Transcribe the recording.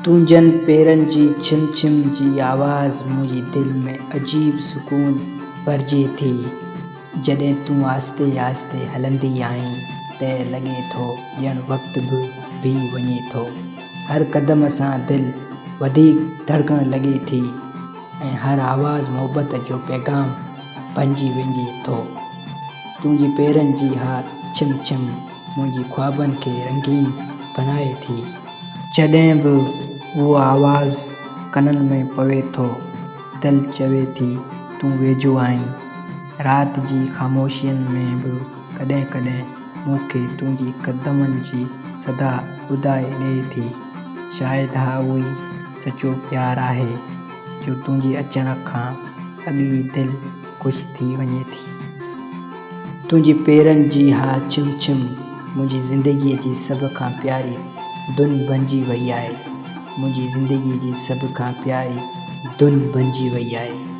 تنھنجن پيرن جي ڇم ڇم جي آواز منھنجي دل ۾ عجيب سڪون ڀرجي ٿي. جڏھن تون آھستي آھستي ھلندي آھين ته لڳي ٿو ڄڻ وقت به بيھي وڃي ٿو. ھر قدم سان دل وڌيڪ ڌڙڪڻ لڳي ٿي ۽ ھر آواز محبت جو پيغام بنجي وڃي ٿو. تنھنجي پيرن جي اھا ڇم ڇم منھنجي خوابن کي رنگين بڻائي ٿي. جڏهن به اهو آواز ڪنن ۾ پوي ٿو، دل چوي ٿي تون ويجهو آهين. رات جي خاموشين ۾ به ڪڏهن ڪڏهن مون کي تنهنجي قدمن جي صدا ٻڌائي ڏئي ٿي. شايد اهو ئي سچو پيار آهي، جو تنهنجي اچڻ کان اڳ ئي دل خوش ٿي وڃي ٿي. تنهنجي پيرن جي اها ڇم ڇم منهنجي زندگيء جي سڀ کان پياري ڌن بنجي وئي آهي. منهنجي زندگيء جي سڀ کان پياري ڌن بنجي وئي آهي.